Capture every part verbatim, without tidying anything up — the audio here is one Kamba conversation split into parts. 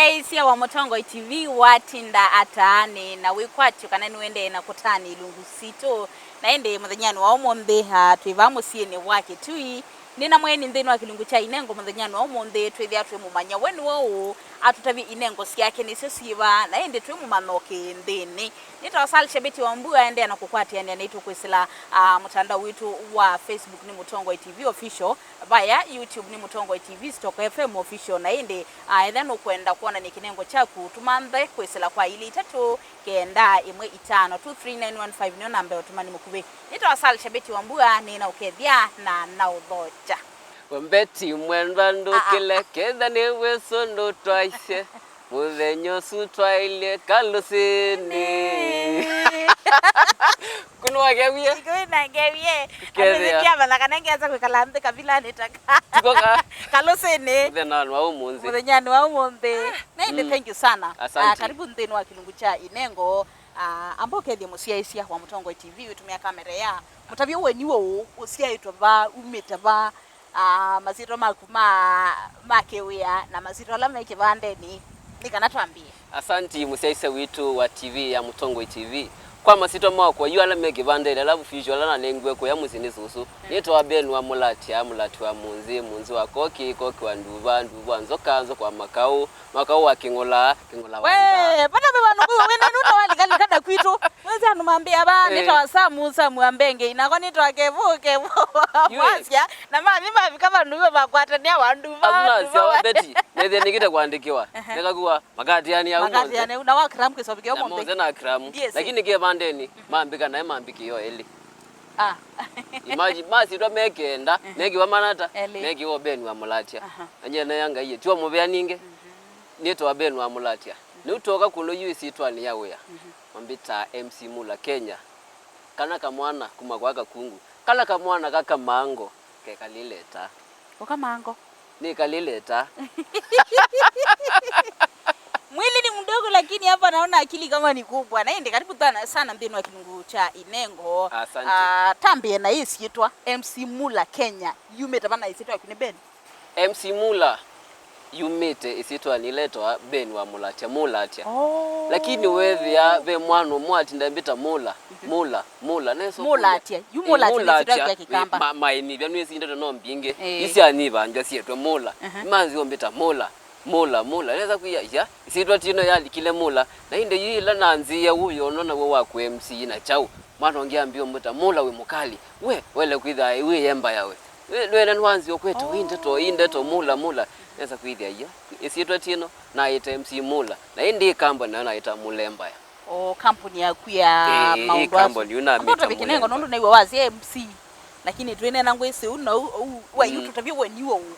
Mũsyaĩĩsya wa Mũtongoi T V watinda ataanĩ na wĩkwatyo kana nĩũendee na kũtaanĩ ilungu sitũ. Na ĩndĩ mũthenyanĩ wa ũmũnthĩ, ah, twĩ vaa mũsyĩnĩ wa Kĩtui. Nĩ na mweeni nthĩnĩ wa kĩlungu kya inengo mũthenyanĩ wa ũmũnthĩ, twĩthĩa twĩmũmanya we nĩwe ũũ, atũtavye inengo syake nĩsyo syĩva, na ĩndĩ twĩmũmanya o kĩĩ nthĩnĩ. Nĩtawa Sal Shabeti wa Mbua, endeea na kũkwatĩanĩa naitũ kwĩsĩla, ah, mũtandao witũ wa Facebook nĩ Mũtongoi T V Official, vaya YouTube nĩ Mũtongoi T V Stock F M Official, na ĩndĩ, ah, ethĩa nũkwenda kwonany'a kĩnengo kyaku, tũmanthe kwĩsĩla kwa ilĩ itatũ kenda ĩmwe itano two three nine one five nĩyo namba ya ũtũmani mũkuvĩ. Nĩtawa Sal Shabeti wa Mbua, nĩ na ũkethya na na ũthokya. We Beti mwendwa, ndũkĩle, ketha nĩ wĩsũ ndũtwaisye. Mũthenya ũsu twailye kalũsĩnĩ. Kũnũakewie. Kwĩna ngewie. Kethĩa. Andũ nĩndiamanya kana ngesa kwĩkala nthĩ kavilanĩ ta ka. Tiko ka. Kalũsĩnĩ. Mũthenya wa ũmũnthĩ. Mũthenyanĩ wa ũmũnthĩ. Na ĩndĩ, mm, thank you sana. Asante. Ah, karibu nthĩnĩ wa kĩlungu kya inengo. Ah, amba ũkethye mũsyaĩĩsya wa Mũtongoi T V, wĩtũmĩa kamera ya. Mũtavye we nĩwe ũũ, ũsyaĩtwe va, umĩte va, ah, masyĩtwa maku ma, ma kĩwĩa na masyĩtwa ala me kĩvandenĩ, nĩ kana twambĩe. Asanti mũsyaĩĩsya witũ wa T V ya Mũtongoi T V. Kwa masyĩtwa makwa yu ala me kĩvandenĩ, ala official ala nanengiwe kũya mũsyĩ nĩ sũsũ. Mm. Nĩtawa Ben wa Mũlatya, Mũlatya wa Mũnzĩ, Mũnzĩ wa Koki, Koki wa Nduva, Nduva wa Nzoka, Nzoka wa Makaũ, Makaũ wa Kĩng'ola, Kĩng'ola wa Nda. We, vata ve vandũ kwĩw'a wĩna nũndũ walikalika na kwitũ. Nĩwĩsĩ andũ mambĩa va, eh, nĩtawa Samu, Samu wa Mbengei, nakwa nĩtawa Kevo, Kevo wa Mwasya, na mathi mavika vandũ iwe makwatanĩa wa Nduva, asu nasya Nduva wa Beti, nethĩa nĩkĩte kwandĩkĩwa. Ehe. Nĩkakuwa, makatĩanĩa ũmũnthĩ. Makatĩanĩa, na wa Kram kĩsovi kĩa ũmũnthĩ. Na Monze na Kram. Ndiĩsĩ. Lakini kĩvandenĩ, mambĩka naĩ mambĩkĩo elĩ. Ah. Imagine, masyĩtwa me kenda, mhm, mekĩwa manata, elĩ, mekĩwa Ben wa Mũlatya. Aha. Anyie na ya Ngai, tiwa mũvea ningĩ. Mhm. Nĩtawa Ben wa Mũlatya. Mhm. Nĩu twoka kũno yu ĩsyĩtwanĩ ya wĩa. Mhm. Mambĩtaa M C Mula Kenya. Kana kamwana kuma kwa Kakungu. Kala kamwana ka kamango kekalĩle ĩtaa. Ũkamango. Nĩkalĩle ĩtaa. Mwili ni mdogo, lakini hapa naona akili kama ni kubwa. Na ĩndĩ karibu sana, sana nthĩnĩ wa kĩlungu kya inengo. Asante. Ah, tambĩe na ĩsyĩtwa M C Mula Kenya. Yumĩte va na ĩsyĩtwa yaku nĩ Ben? M C Mula yumĩte ĩsyĩtwanĩ ĩla yĩtawa Ben wa Mũlatya, Mũlatya. Oh. Lakini weethĩa ve mwana ũmwe atinda mbĩta Mula, mhm, Mula, Mula. Nesa ũkũlya. Mũlatya. Yu, eh, Mũlatya nĩ ĩsyĩtwa ya Kĩkamba. Ma-, maĩmĩvya nĩsindĩtwe no mbingĩ. Eh. Isyanyivangya syĩtwe Mula. Mhm. Imanzi ũmbĩta Mula, Mula, Mula. Nesa kwĩya, ya, ĩsyĩtwa tino yalikile Mula. Na ĩndĩ yu ĩla nanzĩĩa ũyona naw'o waku M C na kyaũ. Mwana ũngĩ ambĩa ũmbĩta Mula wĩ mũkali. We, wele kwĩtha wĩ embaya we. Nĩ-, nĩwene nĩwanzĩe ũkweta ĩ ndeto, ĩ ndeto, Mula, Mula. Nesa kwĩthĩa, ia, ĩsyĩtwa tino, naĩta M C Mula. Na ĩndĩ ĩ kamboni nayo naĩta Mula Embaya. O kamboni yaku ya, ĩĩ, ĩ maũndũ asu. Kamboni yu namĩta Mula Embaya. Nũndũ naiwe wasya M C, lakini twĩneena ngwĩsĩ ũu na ũu, ũu, wa yu, mm, tũtavye we nĩwe ũũ.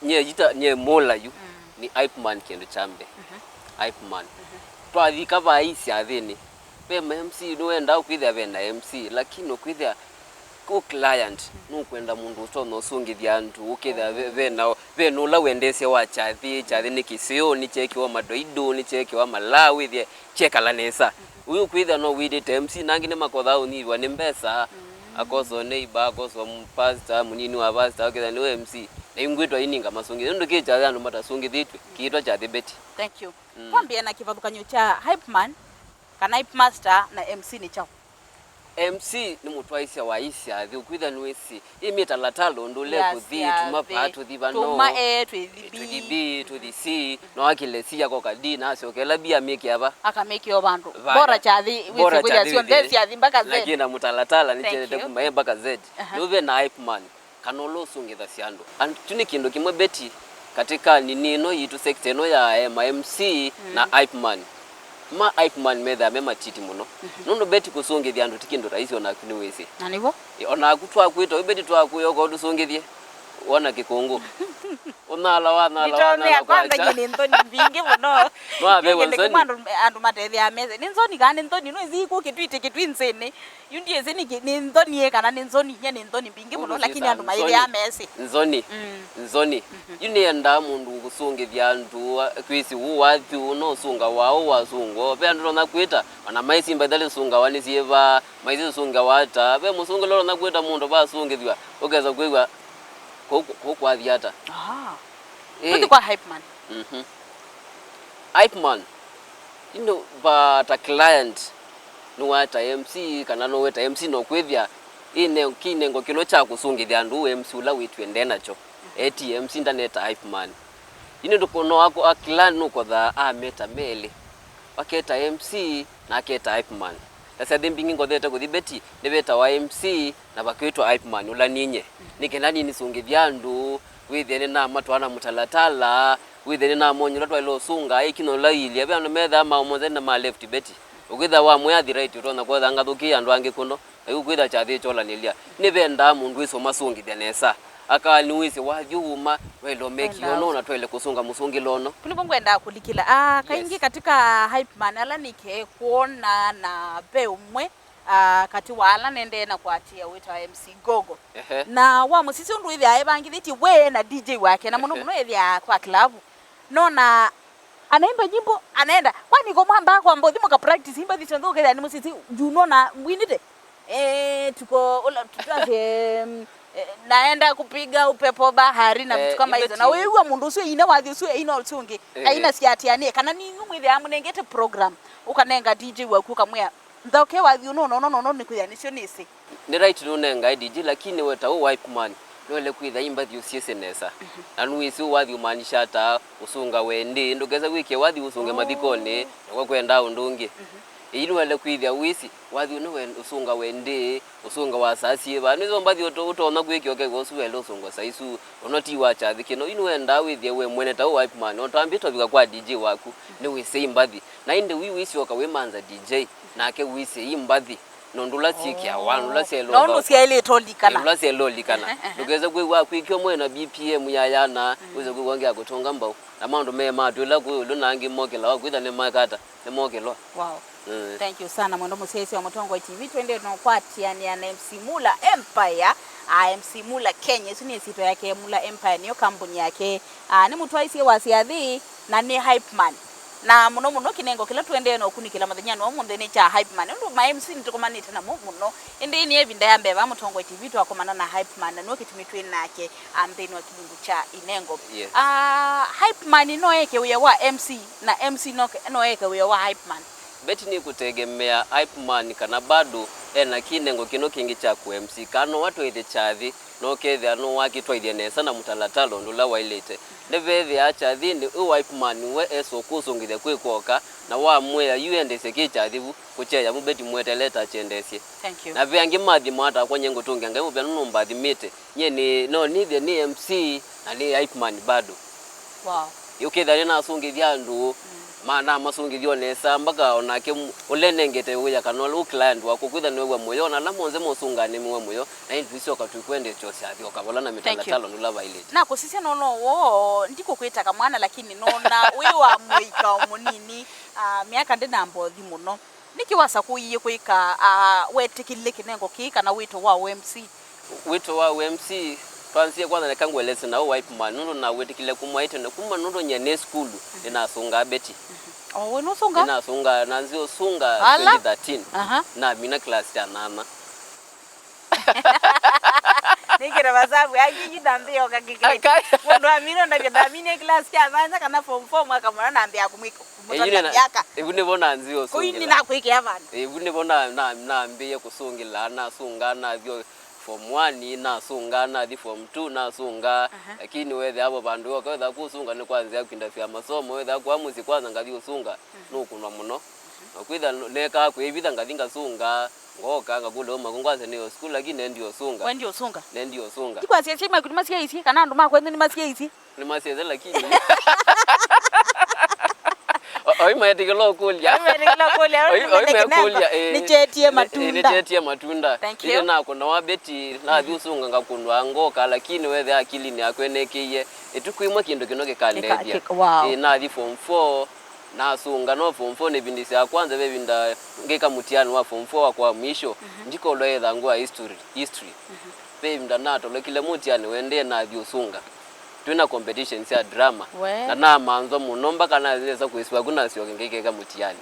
Nyie yita, nyie Mula yu, mm, nĩ hype man kĩndũ kya mbee. Mhm. Hype man. Mhm. Twathi kavaa isyathĩnĩ, ve ma M C nĩwendaa kwĩthĩa ve na M C, lakini ũkwĩthĩa kũ client, mm, nũkwenda mũndũ ũtonya ũsũngĩthya andũ, ũkethĩa ve, ve na, ve na ũla wendeesya wa kyathĩ, kyathĩ nĩ kĩseo, nĩkyekiwa madoido, nĩkyekiwa malaa, wĩthĩe kyekala nesa. Ũyũ kwĩthĩa no wĩtĩte M C, na angĩ nĩmakothaa ũnyivwa nĩ mbesa, mm, akoswa neighbor, akoswa m-, pastor, mũnini wa pastor, ũkethĩa nĩwe M C. Na ingwĩtwa ininga masũngĩthya. Nũndũ kĩ kyathĩ andũ matasũngĩthĩtw'e, kĩitwa kyathĩ Beti. Thank you. Mm. Twambĩe na kĩvathũkany'o kya hype man, kana hype master na M C nĩ kyaũ? M C nĩ mũtwaĩsya wa isyathĩ, ũkwĩthĩa nĩwĩsĩ, ĩ mĩtalatala ũndũ ũle kũthi, tuma vaa tũthi vano, tuma A, twĩthi B, tũthi B, tũthi C, no akile C akoka D, na asyokela B amĩkĩa va? Akamĩkĩa o vandũ. Vaya. Bora kyathĩ, bora wĩsĩ kwĩthĩa kyathĩ syonthe wĩthĩe syathi mpaka Z. Lakini na mũtalatala nĩkyendete kuma A mpaka Z. Aha. Nũve na hype man, kana ũla ũsũngĩthasya andũ. And kyu nĩ kĩndũ kĩmwe Beti, katika nini ĩno yitũ, sector ĩno ya ma M C na hype man. Ma hype man methĩawa me matiti mũno. Mhm. Nũndũ Beti kũsũngĩthya andũ ti kĩndũ rahisi, onaku nĩwĩsĩ. Na nĩvo. Ĩ, onaku twakwĩta, ũyũ Beti twakwĩa ũka ũtũsũngĩthye, wona kĩkũngũ. Ũnala, wanala, wanala. Nĩtonea kwanza kwakya. Nyie nĩ nthoni mbingĩ mũno. Nwavewa nthoni. Kĩndũ kĩmwe andũ, andũ matethĩawa mese. Nĩ nthoni kana nĩ nthoni, nũĩsĩ kũ Kĩtui, Kĩtui nzĩnĩ. Yu ndiĩsĩ nĩ kĩ-, nĩ nthoni ĩ kana nĩ nzoni, nyie nĩ nthoni mbingĩ mũno, lakini andũ maĩthĩawa mesĩ. Nzoni. Mm. Nzoni. Mhm. Yu nĩendaa mũndũ kũsũngĩthya andũ, a, kwĩsĩ ũũ wathi ũũ no ũsũngawa ũũ wasũngwa. Ve andũ tonya kwĩta, ona maĩsimba ithali ũsũngawa nĩ syĩva, maĩsĩ ũsũngawa ata. Ve mũsũngĩlo tonya kwĩta mũndũ vasũngĩthw'a, ũkesa kwĩw'a kũu, kũu kwathi ata. Aha. Ĩĩ. Tũthi kwa hype man. Mhm. Hype man, ĩndĩ va ta client, nũwaeta M C kana nũweta M C no kwĩthĩa ĩne-, kĩnengo kĩno kya kũsũngĩthya andũ, M C ũla wĩtw'e ndee nakyo. Eti M C ndaneta hype man. Ĩndĩ ndũkũ-, no ako-, a client nũkothaa ameta melĩ. Aketa M C na aketa hype man. Na syathĩ mbingĩ ngothete kũthi Betty, nĩvetawa M C na vakwĩtwa hype man ũla ninyie. Nĩ kenda nĩnĩsũngĩthya andũ, wĩthĩe nĩnamatwaa na mũtalatala, wĩthĩe nĩnamony'a ũla twaĩle ũsũnga, ĩkinya ũla iilye. Ve andũ methaa maũmonza na ma left Betty. Ũkwĩthĩa wamwĩa athi right, ũtonya kwetha ngathũkĩe andũ angĩ kũno. Na yu kwĩtha kyathĩ kyolanĩlya, nĩvendaa mũndũ wĩsĩ ũmasũngĩthya nesa. Akaa nĩwĩsĩ wathi ũuma, waĩle ũmekĩa ũno na twaĩle kũsũnga mũsũngĩlo ũno. Kũu nĩkw'o ngwendaa kũlikĩla. Ah, kaingĩ katika hype man ala nĩkee kwona na ve ũmwe, ah, katĩ wa ala nendee na kũatĩĩa wĩtawa M C Gogo. Ehe. Na wamũsisya ũndũ wĩthĩaa evangĩthĩtye we na D J wake, na mũno mũno ethĩaa kwa klavu. Nona anaimba nyimbo, anaenda. Kwani ko mwamba kwamba ũthi mũka practice imbathi syonthe ũkethĩa nĩ mũsisi, juu nona mwinĩte? Eh, tuko, ula, tutwasye, mm, eh, naenda kupiga upepo bahari na vitu kama hizo. Na wĩw'a mũndũ ũsu ĩina wathi ũsu ĩina ũsu ũngĩ. Aina siatianie. Kana ninyu mwĩthĩaa mũnengete program, ũkanenga D J waku ũkamwĩa, "Nthaũke wathi ũno, ũno, ũno, ũno, nĩkwĩthĩa nĩsyo nĩsĩ." Nĩ right nũnengae D J, lakini we ta ũ hype man, nĩwaĩle kwĩthĩa imbathi ũsyĩsĩ nesa. Na nĩwĩsĩ wathi ũmaanisha ata, ũsũngawe ĩndĩĩ, ndũkese wĩkĩe wathi ũsũnge mathikonĩ, nakwa kwendaa ũndũ ũngĩ. Ĩĩ nĩwaĩle kwĩthĩa wĩsĩ, wathi ũno we-, ũsũngawe ĩndĩĩ, ũsũngawa saa syĩva. Nĩsyo mbathi ũto-, ũtonya kwĩkĩa ũkew'a ũsu waĩle ũsũngwa saa isu, ũno ti wa kyathĩ kĩno. Ĩĩ nĩwendaa wĩthĩe we mwene ta ũ hype man, o twambĩte ũvika kwa D J waku, nĩwĩsĩ imbathi. Na ĩndĩ wĩ wĩsyoka wĩmanza D J, nake wĩsĩ imbathi. Nũndũ ũla syĩkĩawa, nũndũ ũla syaĩle ũthaũkwa. Na ũndũ syaĩlĩte ũlikana. Ĩĩ, ũla syaĩle ũlikana. Ndũkese kwĩw'a kwĩkĩwa mwĩ na B P M ya yana, wĩse kwĩw'a ngĩ ya kũtũnga mbau. Na maũndũ me matwĩla kwĩ ĩũlũ na angĩ mokĩlawa kwĩtha nĩmakata, nĩmokĩlwa. Wow. Mm. Thank you sana, mwendo mũsyaĩĩsya wa Mũtongoi T V. Twendee no kwatĩanĩa na M C Mula Empire, ah, M C Mula Kenya. Ĩsu nĩ ĩsyĩtwa yake, Mula Empire nĩyo kambuni yake. Ah, nĩ mũtwaĩsye wa syathĩ na nĩ hype man. Na mũno mũno kĩnengo kĩla tũendee na ũkunĩkĩla mũthenyanĩ wa ũmũnthĩ nĩ kya hype man. Nũndũ ma M C nĩtũkomanĩte namo mũno. Ĩndĩ nĩ ĩvinda ya mbee vaa Mũtongoi T V twakomana na hype man, na nĩwe kĩtumi twĩ nake, ah, nthĩnĩ wa kĩlungu kya inengo. Yes. Ah, hype man no eke wĩa wa M C, na M C no ke-, no eke wĩa wa hype man? Betty, nĩkũtegemea hype man kana bado ena kĩnengo kĩno kĩngĩ kya kũ M C, kana no atwaĩthye kyathĩ, na ũkethĩa nũwakĩtwaĩthya nesa na mũtalatala ũndũ ũla waĩlĩte. Nĩvethĩaa kyathĩnĩ, ũ hype man we esa ũkũsũngĩthya kwĩ kwoka, na wamwĩa yu endesye kĩ kyathĩ vu, kũkyeya vu Betty mweteele ta kyendesye. Thank you. Na ve angĩ mathi mwatakwa nyie ngũtũngĩa Ngai mũvea nũmbathimĩte. Nyie nĩ, no nĩthye nĩ M C na nĩ hype man bado. Wow. Ũkethĩa nĩnasũngĩthya andũ, ma, namasũngĩthya o nesa, mpaka onake m-, ũla nengete wĩa kana ũla ũ client wakwa, kwĩtha nĩwew'a mũyo, na ala monthe mosũngaa nĩmew'a mũyo, na ĩndĩ tũisyoka tũikwendea kyosya athi o kavola na mĩtalatala ũndũ ũla vaĩlĩte. Nakũsisya nona ũwoo, ndikũkwĩta kamwana, lakini nona wĩ wa mũika o mũnini, ah, myaka ndĩnamba ũthi mũno. Nĩkĩ wasakũie kwĩka, ah, wetĩkĩlile kĩnengo kĩĩ kana wĩto wa ũ M C? Wĩto wa ũ M C, twanzie kwanza neka ngũelesye na ũ hype man, nũndũ nawĩtĩkĩle kuma ĩ tene, kuma nũndũ nyie nĩ sukulu, nĩnasũngaa Betty. O, we nũsũngaa? Nĩnasũngaa, nanzie ũsũnga twenty thirteen. Aha. Namina class ya nana. Nĩkĩre masavu angĩ yu ndambĩĩa ũkakĩkĩte. Mũndũ amina ndavya ndaminie class ya nana kana form four mwaka mũna nambĩĩa kũmwĩka. Ĩvu nĩvo nanzie ũsũngĩla. Kũu nĩnakwĩkĩa vandũ. Ĩvu nĩvo na, na, nambĩĩe kũsũngĩla, nasũngaa, nathi o form one, nasũngaa, nathi form two, nasũngaa. Aha. Lakini wethĩa vo vandũ yoka, wethĩa kũsũnga nĩ kwa nzĩa kwinda vya masomo, wethĩa kwa mũsyĩ kwanza ngathi ũsũnga, nũkũnwa mũno. Na kwĩtha nekaa kwĩvitha ngathi ngasũnga, ngoka, ngakũlya uma kũ, ngwasya nĩ o sukulu, lakini nendi ũsũnga. Wendi ũsũnga? Nendi ũsũnga. Ndikwasya asyai maku nĩmasyaĩisye, kana andũ ma kwenyu nĩmasyaĩisye? Nĩmasyĩsye, lakini o-, oimaetĩkĩla ũkũlya. Oimaetĩkĩla ũkũlya, oimaekũlya, ĩĩ. Nĩkyetie matunda. Nĩkyetie matunda. Thank you. Ĩndĩ nakũnawa Betty, nathi ũsũnga ngakũnwa ngoka, lakini wethĩa akilinĩ yakwa ĩnekĩie, ĩtukũ ĩmwe kĩndũ kĩno kĩkandethya. Kĩka-, kĩka-, wow. Ĩĩ, nathi form four, nasũnga, no form four nĩ ĩvinda sya kwanza, ve ĩvinda ngĩka mũtiani wa form four wakwa wa mwisho, ndikolwa ĩthangũ wa history, history. Ve ĩvinda natolokile mũtiani wendee nathi ũsũnga. Twĩna competition sya drama. We. Na namanzwa mũno mpaka nesa kwĩsĩwa ku nasyoke ngĩkeka mũtiani.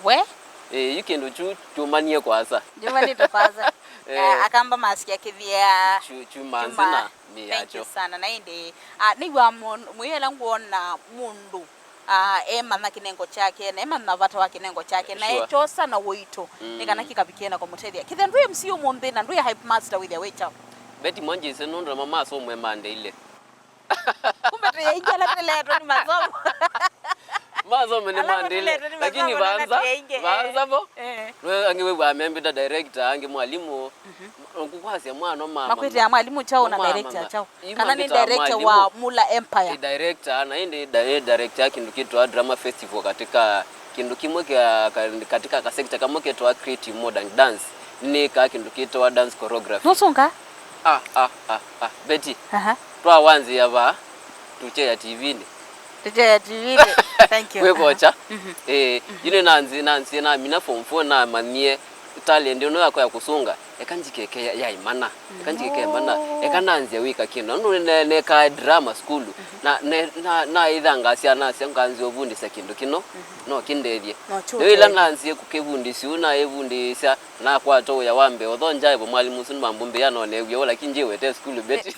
We? Ĩĩ, yu kĩndũ kyu kyumanie kwasa. Kyumanĩte kwasa. Eh. Eh, akamba masya kĩthĩa. Kyu-, kyuma nzĩ na mĩĩ yakyo. Thank you sana. Na ĩndĩ, ah, nĩw'a mwĩela ngwona mũndũ Ah, emanya kĩnengo kyake, na emanya vata wa kĩnengo kyake, na Sure. ekyosa na ũito, nĩ kana Mm. kĩkavikie na kũmũtethya. Kĩthĩa ndwĩ M C ũmũnthĩ na ndwĩ Hype Master wĩthĩa wĩ kyaũ? Betty Mwanjĩse nũndũ mama asomwe mandeile. Kumbe tũyaingĩ ala tũletwe nĩ masomo. Masomo nĩ Ala mandeile, tũletwe nĩ lakini masomo, na vanza, tũyaingĩ, eh. vanza vo, Eh. nwe angĩ wĩw'aa membĩta director, angĩ mwalimũ. Mhm. Nũkwasya mwana mama. Makwĩtĩa mwalimũ kyaũ na Mama, director mama. kyaũ? Yu Kana nĩ mambĩtaa director mwalimũ. wa Mula Empire? Ĩ director, na ĩndĩ ĩ di-, ĩ director ya kĩndũ kĩtawa drama festival katika kĩndũ kĩmwe kĩa, ka-, katika ka sector kamwe kĩtawa creative modern dance. Nĩkaa kĩndũ kĩtawa dance choreography. Nũsũnga? Ah, ah, ah, ah. Betty, Aha. twawanzĩa vaa, tũkyea T V-nĩ. Tũkyea T V-nĩ. Thank you. Kwĩ vocha. Mhm. Eh, yu nĩ nanzi, nanzi, namina form four, namanyie talent ĩno yakwa ya kũsũnga, eka njikeke ya, ya imana, eka njikeke ya imana, eka nanzia wĩka kĩndũ. Nũndũ ne-, nekaa drama sukulu, na, ne-, na, naithangasya, nasya nganzia ũvundĩsya kĩndũ kĩno, no kĩndethye. No Nĩyo ĩla kĩũtethye. nanzie kũkĩvundĩsya ũu, naĩvundĩsya, nakwata ũya wa mbee, although njaĩvo mwalimũ ũsu nĩmambũmbĩĩa, no neewie ũu, lakini njĩwete sukulu Betty.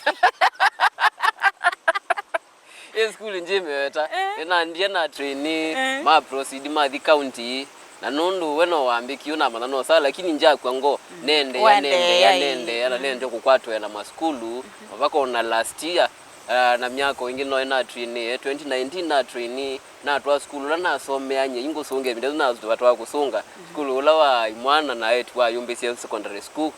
Ĩ sukulu njĩmĩweta. Eh. Nĩnandie na train, Eh. ma proceed mathi county. Na nũndũ we no wambĩkie ũnamanya no sawa, lakini njakw'a ngo, nendeea, Waendeea, nendeea, ĩĩ. nendeea, na nende kũkwatwea na masukulu, mavaka ona last year, ah, na myaka ĩngĩ no ĩna train, eh, twenty nineteen na train, natwa sukulu ũla nasomeanie, ingũsũngĩa ĩvinda ĩsu natwaa kũsũnga, sukulu ũla wa imwana na etu wa Yumbĩsye Secondary School,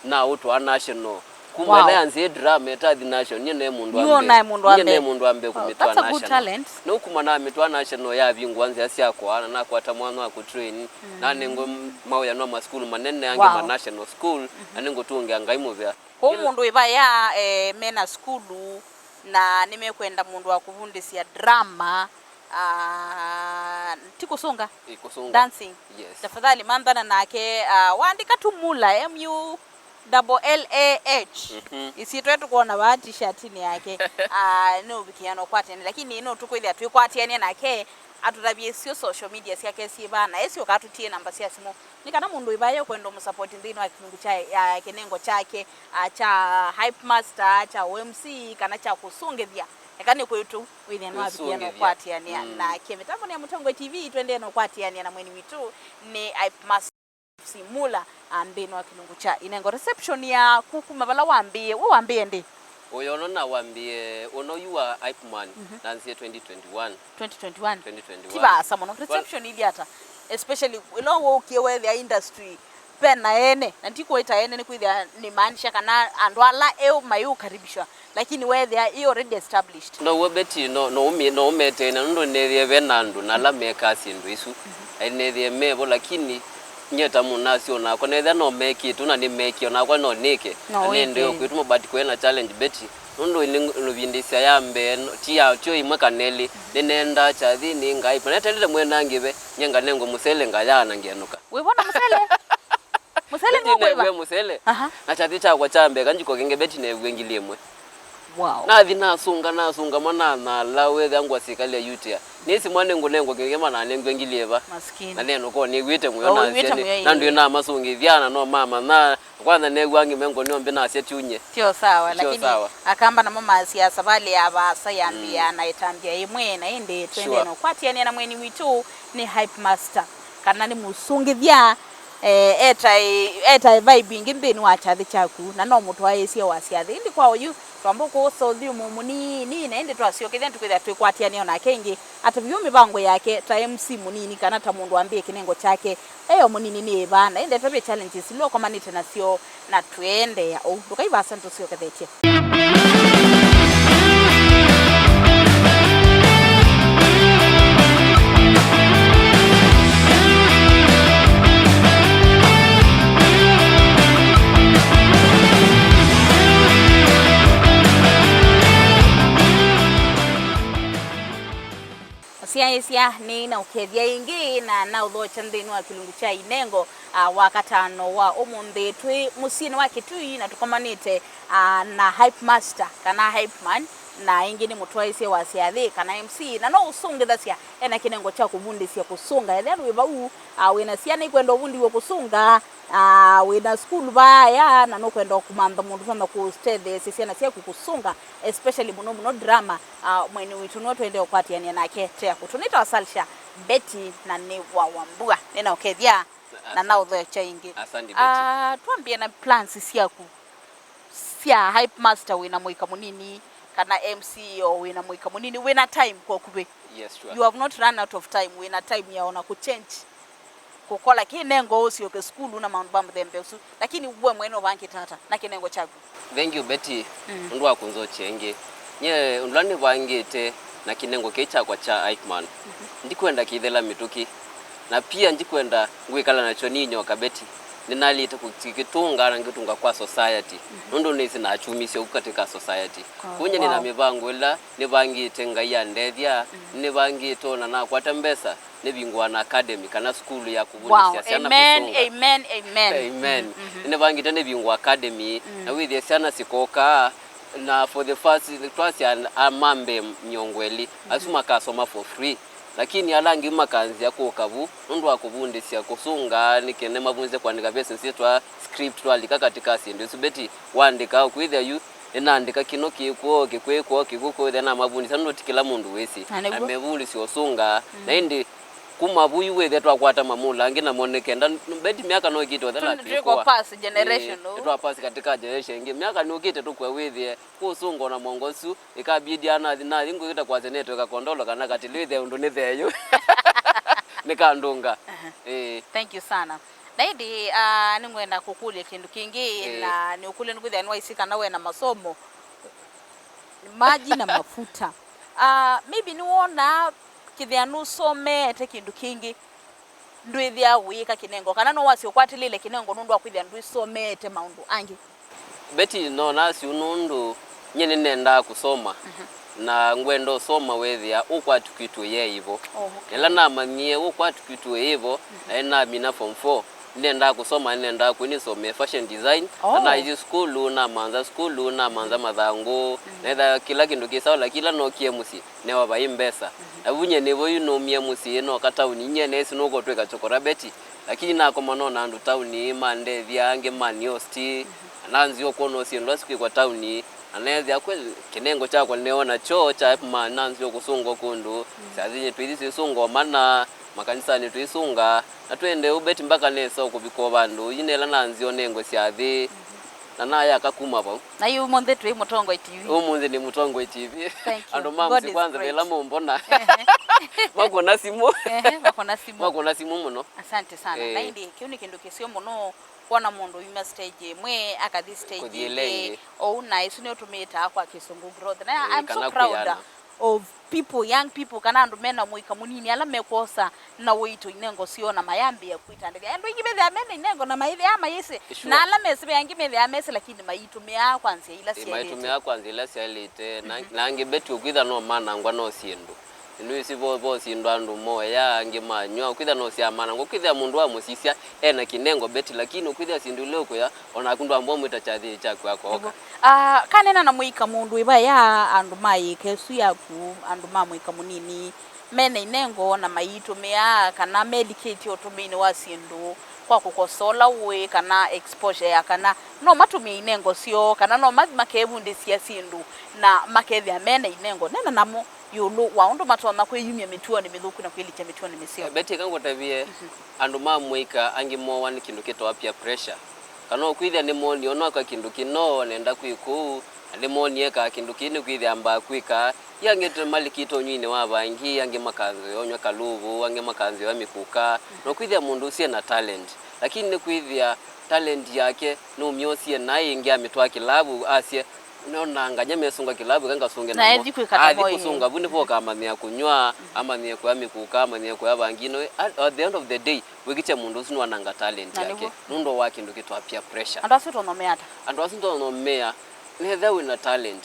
na ũtwaa national. Kuma Wow. ĩla yanzĩe drama ĩtathi national, nyie ne mũndũ wa Nyuo mbee. naĩ mũndũ wa Nyie ne mbee. mũndũ wa mbee Oh, kũmĩtwaa that's a good national. talent. Nĩu kuma namĩtwaa national yavingũa nzĩa syakwa, na nakwata mwanya wa kũtrain, nanengwe m-, mawĩanĩo ma masukulu manene angĩ Wow. ma national school, na nĩngũtũngĩa Ngai mũvea. Kwoou Ĩla mũndũ wĩ vaya, eh, mena sukulu, na nĩmekwenda mũndũ wa kũvundĩsya drama, ah, ti kũsũnga? Ĩ, kũsũnga. Dancing. Yes. Tafadhali manthana nake, ah, waandĩka tu Mula, M U double L A H. Mhm. Ĩsyĩtwa tũkwona vaa t-shirtinĩ yake. Ah, nũvikĩano ũkwatene, lakini no tũkwĩthĩa twĩkwatĩanie nake, atũtavye syo social media syake syĩ vaa, na esyoka atũtie namba sya simũ. Nĩ kana mũndũ ĩvaye ũkwenda ũmũsapoti nthĩnĩ wa kĩlungu kya, ya kĩnengo kyake, ah, kya Hype Master, kya U M C, kana kya kũsũngĩthya. Eka nĩ kwĩtũ, wĩthĩa nĩwavikĩano Kũsũngĩthya. ũkwatĩania Mm. nake. Mĩtambonĩ ya Mũtongoi T V, tũendee na ũkwatĩania na mweni witũ, nĩ Hype Master. Simula, ah, nthĩnĩ wa kĩlungu kya inengo. Reception yaku kuma vala wambĩĩe, we wambĩĩe ndĩ? Ũyo ũno nawambĩĩe, ũno yu wa Hype Man, Mhm. nanzie twenty twenty-one. Twenty twenty-one. Twenty twenty-one. Ti vaasa mũno. Reception ithi ata? Especially, ĩla wũkie weethĩa industry, ve na ene, na ndikwĩta ene nĩkwĩthĩa nĩmaanisha kana andũ ala eũ mayĩũkaribishwa. Lakini weethĩa ĩ already established. No we Betty, no, no ũmĩ-, no ũmeteene, nũndũ nĩnethĩe ve na andũ na ala mekaa syĩndũ isu. Mhm. Na nĩnethĩe mevo, lakini nyie ta mũnasyo nakwa, nethĩa no mekĩte, na nĩmekie, o nakwa no nĩke. No Na nĩndĩ wĩke. ũkwĩtuma, but kwĩ na challenge, Betty. Nũndũ nĩ-, nũvindĩsya ya mbee, no, ti ya, tyo ĩmwe kana elĩ. Nĩnendaa kyathĩnĩ, ngaĩ, na netelete mwena ngĩve, nye nganengwa mũsele, ngayaa na ngenũka. Wĩvona mũsele? Mũsele Betty nũkwĩva? Neew'e mũsele. Aha. Na kyathĩ kyakwa kya mbee, kanjiko kenge Betty neew'e ngili ĩmwe. Wow. Nathi nasũnga, nasũnga mwana anala, wethĩa ngwa sikali ya U T I. Nĩsi mwana ngũnengwa kenge mana anengwe ngili ĩva. Maskini. Na neno ko nĩw'ĩte mũyo. Oh, na wĩw'ĩte mũyo, na ĩĩ. Ndwĩ namasũngĩthya na no mama na kwanza neew'a ngime ngoni ombe nasya tiunye. Tio sawa, Tio lakini sawa. Akamba namo masia savali ya vaasa yambia Mm. na itambia imwe na indi twende Sure. no kwatiania na mweni witu ni Hype Master. Kana nĩ mũsũngĩthya, eh, etae, etae vibe ingĩ nthĩnĩ wa kyathĩ kyaku, na no mũtwaĩĩsye wa syathĩ. Ĩndĩ kwa ũyu, twamba kũũsa ũthyũmũ mũnini, na ĩndĩ twasyokethya nĩtũkwĩthĩa twĩkwatĩanĩa o nake ĩngĩ, atavye mĩvango yake ta M C mũnini kana ta mũndũ wambĩĩe kĩnengo kyake e o mũnini nĩ ĩva, na ĩndĩ atavye challenges ila ũkomanĩte nasyo, na twĩendeea ũu. Ndũkai vaasa, nĩtũsyokethetye. Syaĩsya nĩ na ũkethya ĩngĩ na naũthokya nthĩnĩ wa kĩlungu kya inengo, ah, wa katano wa ũmũnthĩ. Twĩ mũsyĩnĩ wa Kitui na tũkomanĩte, ah, na Hype Master kana Hype Man, na ĩngĩ nĩ mũtwaĩsye wa syathĩ kana M C, na no ũsũngĩthasya ena kĩnengo kya kũvundĩsya kũsũnga. Ethĩa wĩ vau, ah, wĩna syana ikwenda ũvundiw'e kũsũnga, Ah, wĩna sukulu vaya na nũkwenda kũmantha mũndũ ũtonya kũtetheesya syana syaku kũsũnga, especially mũno mũno drama, ah, mweni witũ nĩwe tũendee ũkwatĩanĩa nake teaku. Tũnĩtawa Salsha Betty na nĩ wa Wambua. Nĩnaũkethya na naũthokya ĩngĩ. Asante, Betty. Ah, twambie na plans syaku sya Hype Master. Wĩna mũika mũnini, kana M C O wĩna mũika mũnini, wĩna time kwa ũkuvĩ. Yes, sure. You have not run out of time, wĩna time ya ona kũchange, kũkola kĩnengo, ũsyoke sukulu na maũndũ ma mũthemba ũsu. Lakini we mwene ũvangĩte ata na kĩnengo kyaku? Thank you, Betty, mm, nũndũ wa kũnzokya ĩngĩ. Nye ũndũ ũla nĩvangĩte na kĩnengo kĩĩ kyakwa kya Eichmann, mhm, ndikwenda kĩithela mĩtũkĩ. Na pia ndikwenda ngwĩkala nakyo niinyoka, Betty. Nĩnalĩte kũkĩtũnga na ngĩtũnga kwa society. Mhm. Nũndũ nĩsĩ nakyumisye ũku katika society. Oh, kwoou nye nĩna, wow, mĩvango ĩla nĩvangĩte Ngai andethya, mhm, nĩvangĩte ona nakwata mbesa, nĩvingũa na academy kana sukulu ya kũvundĩsya, wow, syana, amen, kũsũnga. Amen, amen. Amen. Mhm. Nĩvangĩte nĩvingũa academy, mm, na wĩthĩe syana sikoka, na for the first, twasya amambe mĩongo ĩlĩ, asu, mhm, makasoma for free. Lakini ala angĩ makanzĩa kũka vu nũndũ wa kũvundĩsya kũsũnga, nĩ kenda mavundĩsye kũandĩka verse syĩtwa script, twalika katika syĩndũ isu. Betty, waandĩka, ũkwĩthĩa yu nĩnaandĩka kĩno kĩkw'o, kĩkw'ĩkw'o, kĩkw'ĩkw'o, wĩthĩa namavundĩsya, nũndũ ti kĩla mũndũ wĩsĩ. Na nĩw'o. Amevundĩsya ũsũnga, mm, na ĩndĩ kuma vu yu wĩthĩa twakwata mamũla angĩ namo nĩ kenda, Betty, myaka no ĩkĩte ũthela. Tũ-, tũikwa pass generation, ĩĩ, ũu. Nĩtwa pass katika generation ĩngĩ. Myaka nũkĩte tũkwe wĩthĩe kũsũnga ona mongo ũsu, ĩkabidi anathi nathi ngwĩkĩta kwasya network ya kondolo kana katĩ lwĩthĩa ũndũ nĩ theyũ. Nĩkandũnga. Aha. Ĩĩ. Thank you sana. Na ĩndĩ, ah, nĩngwenda kũkũlya kĩndũ kĩngĩ, ĩĩ, na nĩũkũlya nĩkwĩthĩa nĩwaisĩ kana wena masomo. Maji na mafuta. Ah, maybe nĩwona kĩthĩa nũsomeete kĩndũ kĩngĩ, ndwĩthĩaa ũyĩka kĩnengo, kana no wasye ũkwatĩlĩle kĩnengo nũndũ wa kwĩthĩa ndwĩsomeete maũndũ angĩ? Betty, no nasye ũu nũndũ nyie nĩnendaa kũsoma, mhm, na ngwenda ũsoma wĩthĩa ũkwati kwitũ yeĩvo. Oh, okay. Ĩla namanyie ũkwati kwitũ ĩĩvo, mhm, na nĩnamina form four, nĩnendaa kũsoma, nĩnendaa kwĩ nĩsomee fashion design, na, oh, nathi sukulu, namantha sukulu, namantha mathangũ, mhm, na ĩtha kĩla kĩndũ kĩ sawa, lakini ĩla nookie mũsyĩ, newa vai mbesa. Mhm. Na vu nyie nĩvo yu naumie mũsyĩ, nooka taoni, nyie neesĩ nũkũtw'ĩka chokora Betty, lakini nakoma nona andũ taoni mandethya, angĩ manihosti, mhm, na nanzĩwa kwona syĩndũ asu kwĩkwa taoni, na neethĩa kwĩ kĩnengo kyakwa nĩneewa nakyo kya ma nanzĩwa kũsũngwa kũndũ, mhm, syathĩnĩ twĩthi twĩsũnga mana, makanisanĩ twĩsũnga, na twende ũu Betty mpaka nesa kũvika o vandũ, yu nĩla nanzĩwa nengwe syathĩ, mhm, na nayaka kuma vau. Na yu ũmũnthĩ twĩ Mũtongoi T V. Ũmũnthĩ nĩ Mũtongoi T V. Thank you. Andũ ma mũsyĩ kwanza, ĩla mũmbona, ehe, makwona simũ. Ehe, makwona simũ. Makwona simũ mũno. Asante sana. Eh. Na ĩndĩ kĩu nĩ kĩndũ kĩseo mũno kwona mũndũ uma stage ĩmwe akathi stage ĩngĩ. Kũthi ĩla ĩngĩ. Ou na ĩsu nĩyo tũmĩtaa kwa Kĩsũngũ growth. Na, eh, I'm so proud of people, young people, kana andũ mena mũika mũnini, ala mekwosa na ũito inengo syoo na mayambĩĩa kwĩtandĩthya. Andũ aingĩ methĩaa mena inengo na maĩthĩaa mayĩsĩ, sure, na ala mesĩ ve angĩ methĩaa mesĩ, lakini maitũmĩaa kwa nzĩa ila, ĩĩ, syaĩlĩte. Maitũmĩaa kwa nzĩa ila syaĩlĩte, na, mhm, na angĩ Betty ũkwĩtha no manangwa no syĩndũ. Nĩwĩsĩ vo, vo syĩndũ andũ moya, angĩ manywa, ũkwĩtha no syamanangwa. Ũkwĩthĩa mũndũ wamũsisya ena kĩnengo Betty, lakini ũkwĩthĩa syĩndũ ila ũkũya, o naku ndwamba ũmwĩta kyathĩ kyaku akooka. Nĩw'o. Ah, kanena na mũika mũndũ ĩva ya andũ ma ĩka ĩsu yaku, andũ ma mũika mũnini, mena inengo na maiitũmĩaa, kana melikĩtye ũtũmĩinĩ wa syĩndũ kwa kũkosa ũla ũĩ, kana exposure ya kana no matũmĩe inengo syoo, kana no mathi makevundĩsya syĩndũ na makethĩa mena inengo. Nena namo ĩũlũ wa ũndũ matonya kwĩyumya mĩtuonĩ mĩthũku na kwĩlikya mĩtuonĩ mĩseo. Betty, eka ngũtavye, mhm, andũ ma mũika angĩ moowa nĩ kĩndũ kĩtawa peer pressure. Kana ũkwĩthĩa nĩmoonie ũnooka kĩndũ kĩno, nenda kwĩka ũu, na nĩmoonie ekaa kĩndũ kĩĩ nĩkwĩthĩa mbaa kwĩka. Yu angĩ tene malikĩte ũnyuinĩ wa vangi, angĩ makanzĩwa ũnywa kalũvũ, angĩ makanzĩwa mĩkũka. Na ũkwĩthĩa mũndũ ũsu ena talent, lakini nĩkwĩthĩa talent yake nũmyosie naĩ ĩngĩ amĩtwaa kĩlavu, asye, nona nganya mesũnga kĩlavu, eka ngasũnge namo. Athi kũsũnga vu nĩvo ũkamanyĩa kũnywa, amanyĩe kũya mĩkũka, amanyĩe kũya vangi. No, at, at the end of the day, wĩkĩkye mũndũ ũsu nĩwananga talent yake, nũndũ wa kĩndũ kĩtawa peer pressure. Andũ asu tonyomea ata? Andũ asu tonyomea, nethĩa wĩna talent,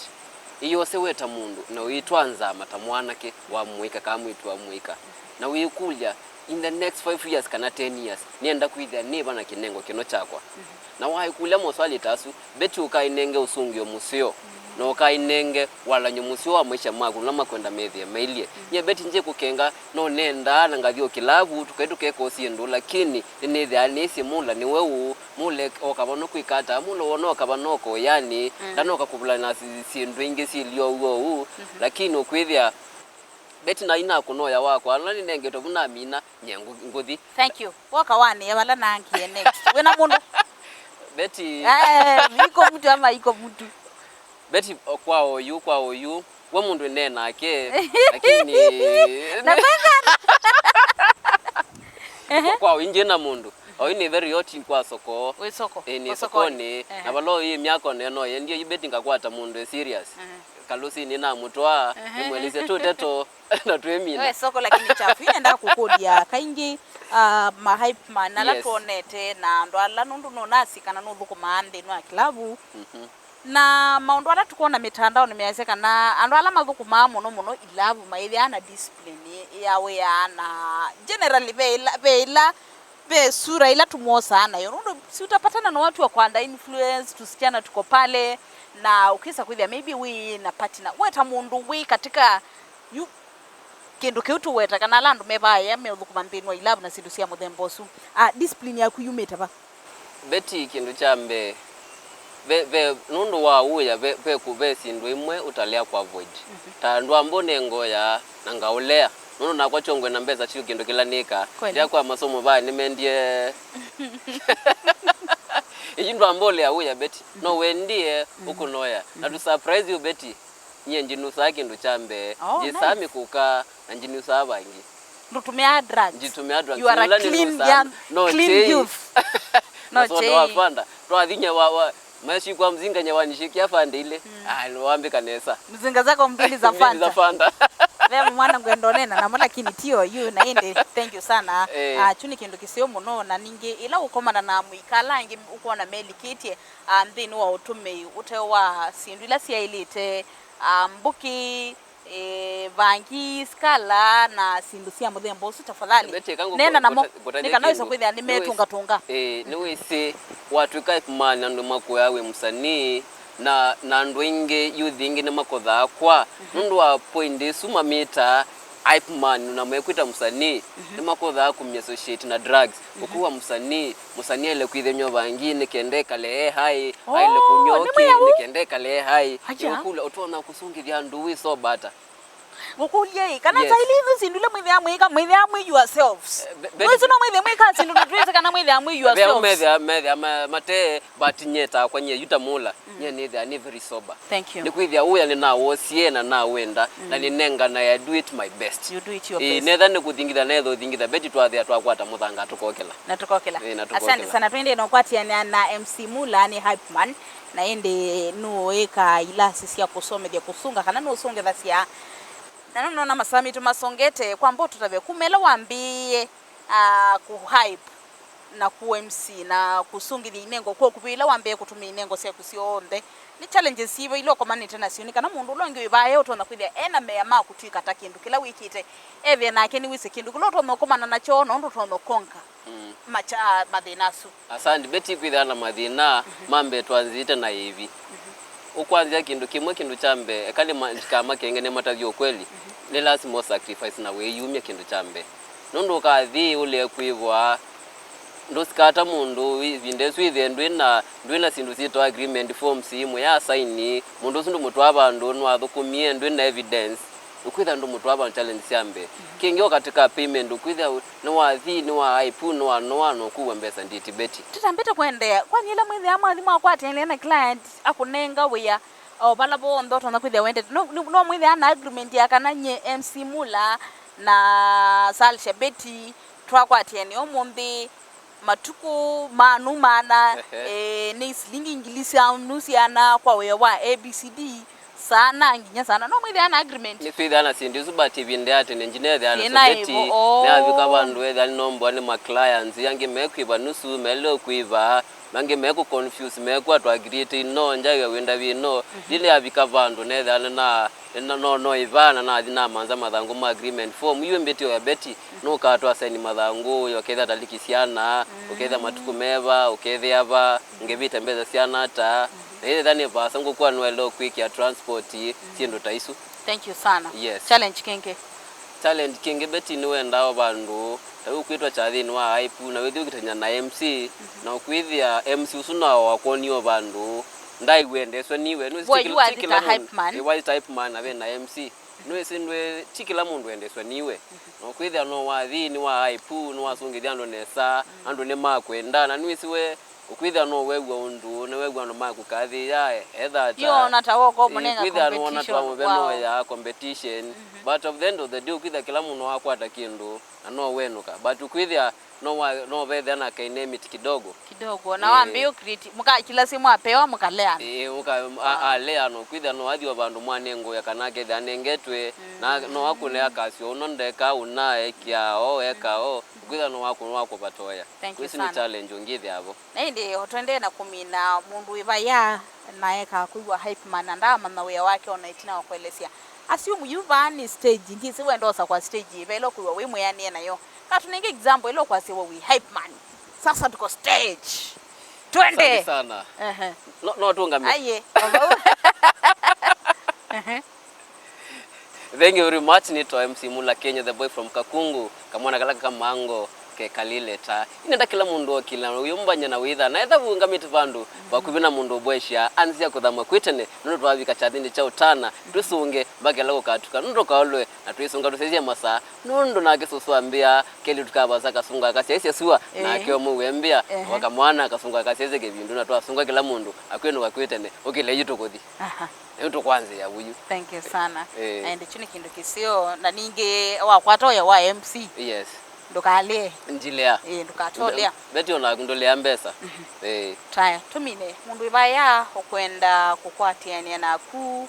ĩyose we ta mũndũ, na ũitwaa nzama ta mwanake wa mũika kana mwĩĩtu wa mũika, na wĩkũlya, in the next five years kana ten years, nĩenda kwĩthĩa nĩva na kĩnengo kĩno kyakwa? Mhm. Na waĩkũlya moswali ta asu, Betty ũkaĩnenge ũsũngĩo mũseo. na ũkainenge walany'o mũseo wa maisha maku, ũla makwenda methĩe mailyĩ. Nyie Betty ndyĩkũkenga, no nendaa na ngathi o kĩlavu, tũkai tũkeka o syĩndũ, lakini nĩnĩthĩaa nĩsĩ Mula nĩwe ũũ, Mula oka vano kwĩka ata, Mula wona oka vano oka ũyanĩ, ndanoka kũvulana na si-, syĩndũ ingĩ syĩlyo ũu ũu, lakini ũkwĩthĩa Betty na inakũnoya wakwa, ala nĩnengetwe vu namina, nye ngũ-, ngũthi. Thank you. Woka wanĩa vala nangie next. Wĩna mũndũ? Betty. Eh, iko mtu ama iko mtu? Betty, o kwa oyu, kwa oyu, we mũndũ ĩnee nake, lakini Na kwengana. kwa oyu ndyĩ na mũndũ. Oyu nĩ very hot kwa soko. Wĩ soko. Ĩ, nĩ Kwa sokonĩ. Sokonĩ. Ehe. Na vala oyu myakone no yendie yu Betty ngakwata mũndũ e serious. Ehe. Kalũsinĩ namũtwaa, Ehe. Nĩmwelesya tũteto na twĩmina. We soko lakini chafu. Ĩnendaa kũkũlya kaingĩ, ah, ma hype man ala Yes. Twonete na andũ ala nũndũ nũnasi kana nũthũkũmaa nthĩnĩ wa kilavu. Mhm. Na maũndũ ala tũkwona mĩtandaonĩ measya kana andũ ala mathũkũmaa mũno mũno ilavu maĩthĩaa na discipline ya wĩa na generally ve ila, ve ila ve sura ila tũmwosaa nayo, nũndũ si utapatana na watu wa kwanda influence, tusichana tuko pale, na ũkĩsa kwĩthĩa maybe wĩ na partner, we ta mũndũ wĩ katika yu, kĩndũ kĩu tũweta kana ala andũ mevaa ea meũthũkũma nthĩnĩ wa ilavu na syĩndũ sya mũthemba ũsu, ah, discipline yaku yumĩte va? Betty, kĩndũ kya mbee, ve, ve, nũndũ wa ũya, ve, ve, kũ- ve syĩndũ imwe ũtalea kũavoid. Ta ndwamba ũnengoya na ngaũlea, nũndũ nakwa kyongwe na mbesa syo kĩndũ kĩla nĩkaa. Kweli. Ndya kwa masomo vaa nĩmendie. Ĩyu ndwamba ũlea ũya, Betty. No wendie ũkũnoya. Na to surprise you, Betty, nyie njinusaa kĩndũ kya mbee. Oh, njĩsaa nice. Mĩkũka na njinusaa vangi. Ndũtũmĩaa drugs. Nditũmĩaa drugs. You are a Ũla clean nĩnusaa, young, no clean chei. Youth. No Na soda wa chei. Fanta. Twathi nyewa, wa, mashikwa mzinga nyewa nishikia Fanta ile. Mm. Ah, wambĩka nesa. Mzinga zako mbili za Mbili za Fanta. Fanta. Ve mwana ngwenda ũnena namo lakini tio yu na ĩndĩ thank you sana. Eh. Ah, chu nĩ kĩndũ kĩseo mũno na ningĩ ĩla ũkomana na mũika ala angĩ ũkwona melikĩtye ah, nthĩnĩ wa ũtũmĩi ũte wa syĩndũ ila syaĩlĩte, ah, mbũkĩ, eh, vangi, skala, na syĩndũ sya mũthemba ũsu, tafadhali Betty, eka ngũkũ- neena namo ngũta- ngũtavye nĩ kana wĩsa kĩndũ. Kwĩthĩa nĩmetũngatũnga. Nĩwĩsĩ, ĩĩ, nĩwĩsĩ, watw'ĩka hype man andũ nĩmakũaa wĩ mũsanii, na, na andũ aingĩ, youth aingĩ nĩmakothaa kwa nũndũ wa point ĩsu mamĩtaa hype man na mekwĩta mũsanii, nĩmakothaa kũmi associate na drugs. Ũkwĩw'a mũsanii, mũsanii aĩle kwĩthĩnywa vangi nĩ kenda ekale e hai, aĩle kũnywa ũkĩ nĩ kenda ekale e hai. Aja. Ũkũlya, ũtonya kũsũngĩthya andũ wĩ sober ata? Ngũkũlye-ĩ, kana yes. Saili isu syĩndũ ila mwĩthĩaa mwĩka, mwĩthĩaa mwĩ yourselves. Eh, be- be- Mwĩsĩ no mwĩthĩe mwĩka syĩndũ na twĩsĩ kana mwĩthĩaa mwĩ yourselves. Methĩa, methĩa ma- mate, but nye takwa nye yu ta Mula, nye nĩthĩaa nĩ very sober. Thank you. Nĩkwĩthĩa ũya nĩnawosie na nawenda, na nĩnengana, I do it my best. You do it your Ĩĩ, best. Netha nĩkũthingitha, netha ũthingitha, Betty twathĩa twakwata mũthanga tũkokela. Na tũkokela. Ĩĩ, na tũkokela. Asante sana. Twendee na ũkwatĩanĩa na M C Mula, nĩ Hype Man, na ĩndĩ nũĩkaa ilasi sya kũsomethya kũsunga, kana nũsũngĩthasya. Na nũnona masaa maitũ masongete, kwamba ũtũtavye kuma ĩla wambĩĩe, ah, kũ hype na kũ M C na kũsũngĩthya inengo kwa ũkuvĩ ĩla wambĩĩe kũtũmĩa inengo syaku syonthe. Nĩ challenges syĩva ila ũkomanĩte nasyo? Nĩ kana mũndũ ũla ũngĩ wĩ vaa e ũtonya kwĩthĩa e na mea ma kũtw'ĩka ta kĩndũ kĩla wĩkĩte, ethĩe nake nĩwĩsĩ kĩndũ kĩla ũtonya ũkomana nakyo na ũndũ ũtonya ũkonka mm. Macha, mathĩna asu. Asandi, Betty, kwĩthĩwa na mathĩna mm-hmm. Ma mbee twanzĩĩte na ĩvi. Mm-hmm. Ũkwanzĩa kĩndũ kĩmwe, kĩndũ kya mbee, eka nĩma-, ndikamakenge nĩmatavye ũkweli, mm-hmm. Nĩ lasima ũ sacrifice na wĩyumya kĩndũ kya mbee. Nũndũ ũkathi ũlĩe kwĩvwa, ndũsikata mũndũ ĩvinda ĩsu ĩthĩe ndwĩ na, ndwĩ na syĩndũ syĩtawa agreement forms imwe ya saini, mũndũ ũsu ndũmũtwaa vandũ nĩwathũkũmie, ndwĩ na evidence, ũkwĩtha ndũmũtwaa vandũ challenge sya mbee. Kĩngĩ o katika payment ũkwĩtha nĩwathi, nĩwa hype, nĩwanoa, na ũkũw'a mbesa nditi Betty. Tũtambĩte kũendeea, kwani ĩla mwĩthĩaa mwathi mwakwatĩanĩa na client akũnenga wĩa o vala vonthe ũtonya kwĩthĩa wendete, no, no, no mwĩthĩaa na agreement ya kana nyie M C Mula na Salsha Betty twakwatĩanĩa ũmũnthĩ, matukũ manu mana, ehe, eh, nĩ silingi ngili syanu syana kwa wĩa wa A B C D, sana nginya sana. No mwĩthĩaa na agreement? Nĩtwĩthĩaa na syĩndũ isu, but ĩvinda ya tene nginya ethĩaa na syĩna soveti, ĩvo, oh. Nĩavika vandũ ethĩaa nĩnomboa nĩ ma clients, angĩ mekwĩva nusu, melĩ kwĩva, angĩ mekũ confuse, mekwatwa agreement ino, njaĩwe wĩndavĩ ino. Mhm. Yĩla yavika vandũ nethĩaa na, na, no, no ĩvaa na nathi namanza mathangũ ma agreement form, yu mbĩtĩ ya Betty. Nũkaa twasaini mathangũ, ũkethĩa taliki syana, ũkethĩa matukũ meva, ũkethĩa va, ngĩvĩte mbesa syana ata, Ĩtha nĩ vaasa ngũkũa nũelea kwĩkĩa transport, syĩndũ ta isu. Thank you sana. Yes. Challenge kĩngĩ? Challenge kĩngĩ, Betty, nĩwendaa o vandũ ta yu kwĩtwa kyathĩnĩ wa Hype, na wĩthĩ ũkitany'a na M C, na ũkwĩthĩa M C ũsu nao wakwonie o vandũ ndaiwendeswa niwe. Nĩwĩsĩ ti kĩla, ti kĩla mũndũ, hype man. Ĩ, why type man na ve na M C? Nĩwĩsĩ ndwĩ, ti kĩla mũndũ wendeswa niwe. Na ũkwĩthĩa no wathi nĩ wa Hype, nĩwasũngĩthya andũ nesa, andũ nĩmakwenda, na nĩwĩsĩ we ũkwĩthĩa no wew'a ũndũ, nĩwew'a andũ makũkathĩĩa, etha ata. Yu ona ta woko, eh, mũnenga kwĩthĩa nĩwona competition ta mũvea kwa no ya competition. But of the end of the day, ũkwĩthĩa kĩla mũndũ wakwata kĩndũ, na no wenũka. But ũkwĩthĩa no wa, no vethĩa na kainamit kidogo. Kidogo. Na wambĩĩa create, mũka, kila simu apewa, mũkaleana. Eh, mũka, a, aleana, ũkwĩthĩa no athi o vandũ mwanengũya kana akethĩa anengetwe, na no akũne akasyo, ũno ndeka, ũna, ekia o, eka o. Ũkwĩthĩa no wakũ, no wakũvatoya. Thank you sana. Kwĩsĩ nĩ challenge ũngĩthĩa vo. Na ĩndĩ o tũendee na kũmina mũndũ wĩ vaya na eka kwĩw'a hype man na ndaamanya wĩa wake ona ĩtina wa kũelesya. Assume yu vaa nĩ stage, ndĩsĩ wenda ũsa kwa stage yĩva ĩla ũkwĩw'a wĩ mwĩanĩe nayo. Katũnenge example ĩla ũkwasĩwa wĩ hype man. Sasa tuko stage. Twende. Asante sana. Ehe. No, no tũngame. Aye. Ehe. Thank you very much. Nĩtawa M C Mula Kenya, the boy from Kakungu, kamwana kala kamango kekalile ta. Nĩnenda kĩla mũndũ okĩla, ũyũmbany'a na wĩtha. Na etha vũngamĩte vandũ vakuvĩ na mũndũ ũbwesya, anzĩa kũthama kwĩ tene, nũndũ twavika kyathĩnĩ kya ũtana, twĩsũnge, mbaka ĩla gũkatuka, nũndũ kaolwe, na twĩsũnga tũsyaisye masaa, nũndũ nake sũsũ ambĩa, kelĩ tũkavasa kasũnga kasyaisye sua, nake ũmwe wĩambĩa, wakamwana kasũnga kasyaisye kĩvindu, na twasũnga kĩla mũndũ, akwĩnũka kwĩ tene, ũkĩle yu tũkũthi. Aha. Yu tũkwanzĩa vuyu. Thank you sana. Eh. Na ĩndĩ kyu nĩ kĩndũ kĩseo, na ningĩ wakwata ũya wa M C. Yes. Ndũkalĩe. Njilea. Eh, ndũkatolea. Betty, onaku ndũlea mbesa. Eh. Taya, tũmine. Mũndũ ĩvaya ũkwenda kũkwatĩanĩa naku,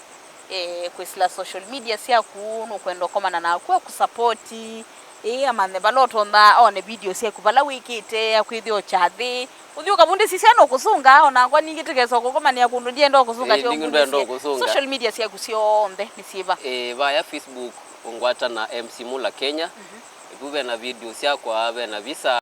eh, kwĩsĩla social media syaku, nũkwenda ũkomana naku, akũsapoti, ĩĩ, amanthe vala ũtonya, one video syaku vala wĩkĩte, akwĩthĩa ũkyathi. Ũthi ũkavundĩsisya nũkũsũnga, onakwa ningĩ tĩkesa kũkomanĩa kũndũ ndienda ũkũsũnga. Ĩĩ, ningĩ ndwenda ũkũsũnga. Social media syaku syonthe nĩ syĩva? Ĩĩ, vaya Facebook ũngwata na M C Mula Kenya. Vu vena video syakwa, vena visa.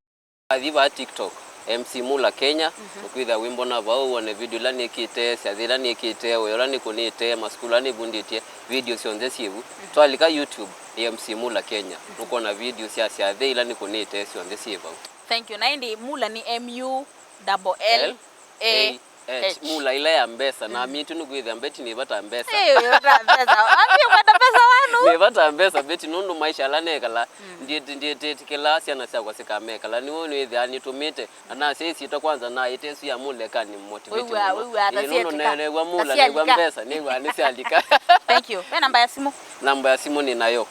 Athi vaa TikTok, M C Mula Kenya, ũkwĩthĩa wĩmbona vau, wone video ila nĩkĩte, syathĩ ila nĩkĩte, wĩa ũla nĩkũnĩte, masukulu ala nĩvundĩtye, video syonthe syĩ vu. Twalika YouTube, M C Mula Kenya, nũkwona video sya syathĩ ila nĩkũnĩte syonthe syĩ vau. Thank you. Na ĩndĩ Mula nĩ M U double L A H. Mula ila ya mbesa, na mitu nĩkwĩthĩa Betty nĩ vata mbesa. Eh, vata mbesa. Wapi kwenda pesa wanu? Nĩ vata mbesa, Betty, nũndũ maisha ala nekala, ndiĩtĩkĩlaa syana syakwa sikamekala. Nĩw'o nĩwĩthĩa nĩtũmĩte, na nasya ĩsyĩtwa kwanza, na ĩtesu ya Mula ĩkani motivate mũno. Wĩw'a, wĩw'a, ata nũndũ syetĩka, nĩnew'a Mula, new'a mbesa, nĩw'a nĩsyalika. Thank you. Ve namba ya simũ? Namba ya simũ nĩ nayo.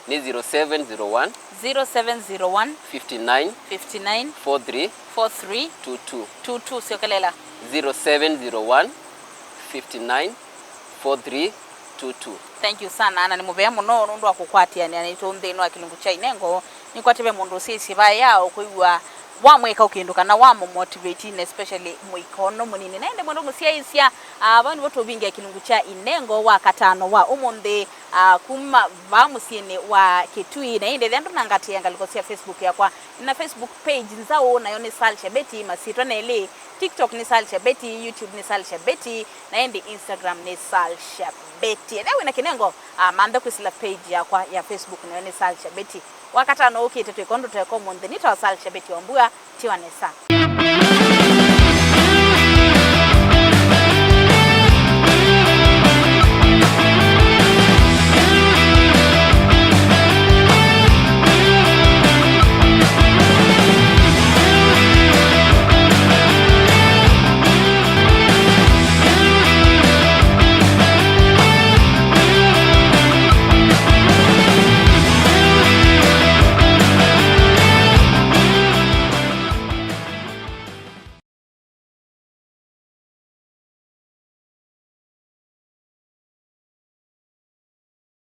Nĩ zero seven zero one, zero seven zero one, fifty nine, fifty nine, forty three, forty three, two two. Two two, syokelela. Zero seven zero one, fifty nine, forty three, two two. Thank you sana, na nĩ mũvea mũno nũndũ wa kũkwatĩanĩa naitũ nthĩnĩ wa kĩlungu kya Inengo. Nĩkwatĩve mũndũ ũsyaisye vaya ũkwĩw'a wamwĩka ũkĩndũ kana wamũmotivate, na especially mũika ũno mũnini. Na ĩndĩ mũndũ mũsyaĩĩsya, ah, vau nĩvo tũvingĩa kĩlungu kya Inengo wa katano wa ũmũnthĩ, ah, kuma vaa mũsyĩnĩ wa Kitui. Na ĩndĩ ethĩa ndũnangatĩĩa ngalĩko sya Facebook yakwa, nĩ na Facebook page nzaũ, nayo nĩ Salsha Betty, masyĩtwa nelĩ, TikTok nĩ Salsha Betty, YouTube nĩ Salsha Betty, na ĩndĩ Instagram nĩ Salsha Betty. Ethĩa wĩna kĩnengo, ah, mantha kwĩsĩla page yakwa ya Facebook, nayo nĩ Salsha Betty. Wakatano ũkĩte twĩko ndũteko mũnthĩ, nĩtawa Salsha Betty Wambua, tiwa nesa.